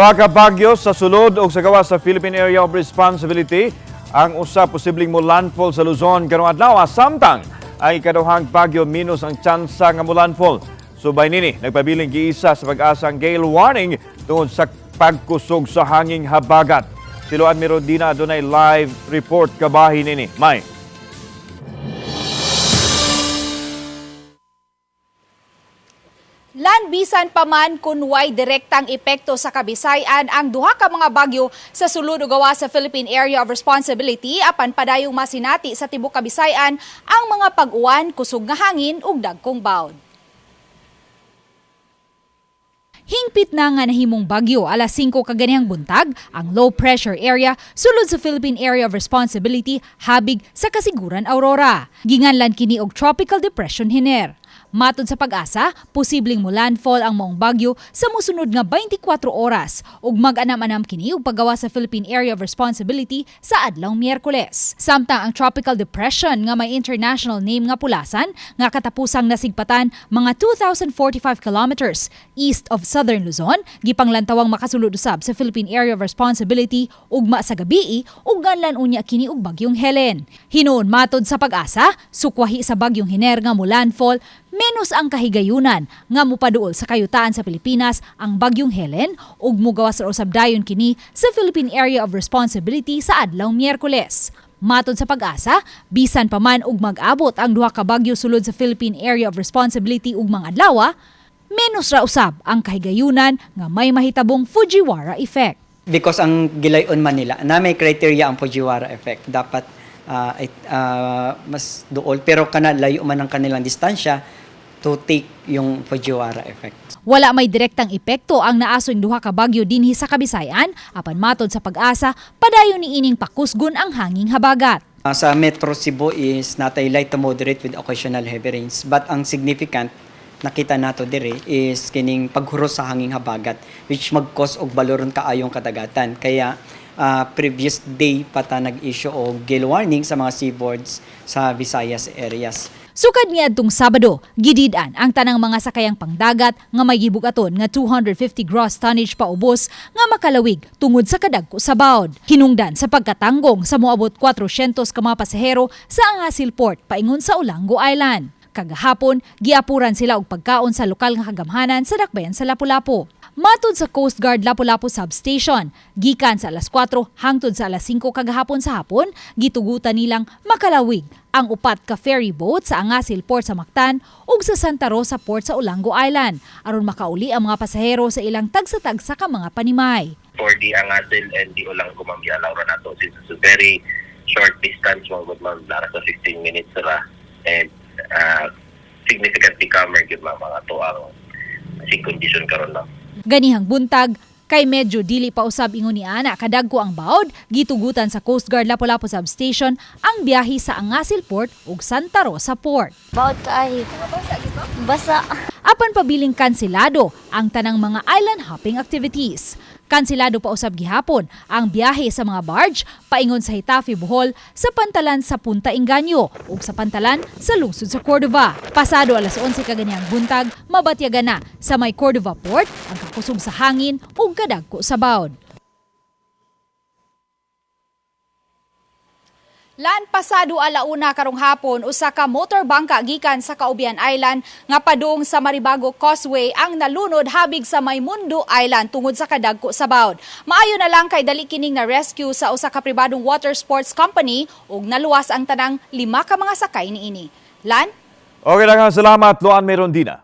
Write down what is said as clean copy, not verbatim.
Duha ka bagyo sa sulod o sa gawas sa Philippine Area of Responsibility ang usa posibleng mo landfall sa Luzon karong adlaw, samtang ang ikaduhang bagyo minus ang tsansa nga mo landfall. Subay nini, nagpabiling giisa sa Pag-asa ang gale warning tungod sa pagkusog sa hanging habagat. Si Luan Mirodina adunay live report kabahin nini. May. Lan, bisan pa man kun way direktang epekto sa Kabisayan ang duha ka mga bagyo sa sulod o gawas sa Philippine Area of Responsibility, apan padayong masinati sa tibuok Kabisayan ang mga pag-uwan, kusog nga hangin ug dagkong bawd. Hingpit na nga nahimong bagyo alas 5 kaganihang buntag ang low pressure area sulod sa Philippine Area of Responsibility habig sa Casiguran, Aurora. Ginganlan kini og Tropical Depression Hiner. Matod sa Pag-asa, posibleng mo landfall ang maong bagyo sa musunod nga 24 oras ug mag-anam-anam kini og paggawas sa Philippine Area of Responsibility sa adlaw Miyerkules. Samtang ang tropical depression nga may international name nga Pulasan nga katapusang nasigpatan mga 2,045 kilometers east of southern Luzon, gipanglantawang makasulod usab sa Philippine Area of Responsibility ugma sa gabii ug nganlan unya kini og Bagyong Helen. Hinuon matod sa Pag-asa, sukwahi sa Bagyong Hiner nga mo landfall, menos ang kahigayunan nga mupaduol sa kayutaan sa Pilipinas ang Bagyong Helen ug mugawas ra usab dayon kini sa Philippine Area of Responsibility sa adlaw Miyerkules. Matod sa Pag-asa, bisan pa man og mag-abot ang duha ka bagyo sulod sa Philippine Area of Responsibility ugmang adlaw, menos ra usab ang kahigayunan nga may mahitabong Fujiwara effect. Because ang gilayon man nila, na may criteria ang Fujiwara effect. Dapat mas duol. Pero kana layo man ang kanilang distansya to take yung Fujiwara effect. Wala may direktang epekto ang naasoy duha ka bagyo dinhi sa Kabisayan, apan matod sa Pag-asa, padayon ni ining pakusgon ang hanging habagat. Sa Metro Cebu is natay light to moderate with occasional heavy rains. But ang significant nakita nato dire is kining paghuros sa hanging habagat, which mag-cause og baloron kaayong kadagatan. Kaya previous day pa ta nag-issue og gale warning sa mga seaboards sa Visayas areas. Sukad niadtong Sabado, gidid-an ang tanang mga sakayang pangdagat nga may gibugaton nga 250 gross tonnage paubos nga makalawig tungod sa kadagko sa bawd. Hinungdan sa pagkatanggong sa moabot 400 ka mga pasahero sa Angasil Port paingon sa Olango Island. Kagahapon, giapuran sila og pagkaon sa lokal nga kagamhanan sa dakbayan sa Lapu-Lapu. Matod sa Coast Guard Lapu-Lapu Substation, gikan sa alas 4 hangtod sa alas 5 kagahapon sa hapon, gitugutan nilang makalawig ang upat ka ferry boat sa Angasil Port sa Mactan ug sa Santa Rosa Port sa Olango Island aron makauli ang mga pasahero sa ilang tagsa-tagsa ka mga panimay. For the Angasil and the Olango, ma'am, gi-allow ra nato since it's a very short distance ma'am, gud ma'am, lara sa 15 minutes ra and significantly calmer gyud, ma'am, ang ato ang sea condition karon, ma'am. Ganihang buntag, kay medyo dili pa usab ingon ni ana kadagko ang baod, gitugutan sa Coast Guard Lapu-Lapu Substation ang biyahe sa Angasil Port ug Santa Rosa Port. Bawd kaayo. Basa. Apan pabiling kanselado ang tanang mga island hopping activities. Kanselado pa usab gihapon ang biyahe sa mga barge paingon sa Getafe, Bohol sa pantalan sa Punta Inganyo ug sa pantalan sa lungsod sa Cordova. Pasado alas 11 kaganihang buntag, mabatyagan na sa may Cordova Port ang kakusog sa hangin ug kadagko sa bawd. Lan, pasado alauna karong hapon, usa ka motor bangka gikan sa Caubian Island nga padung sa Maribago Causeway ang nalunod habig sa Maymundo Island tungod sa kadagko sa bawd. Maayo na lang kay dali kining na rescue sa usa ka pribadong water sports company ug naluwas ang tanang lima ka mga sakay niini. Lan? Okay lang, salamat, Luan Merondina.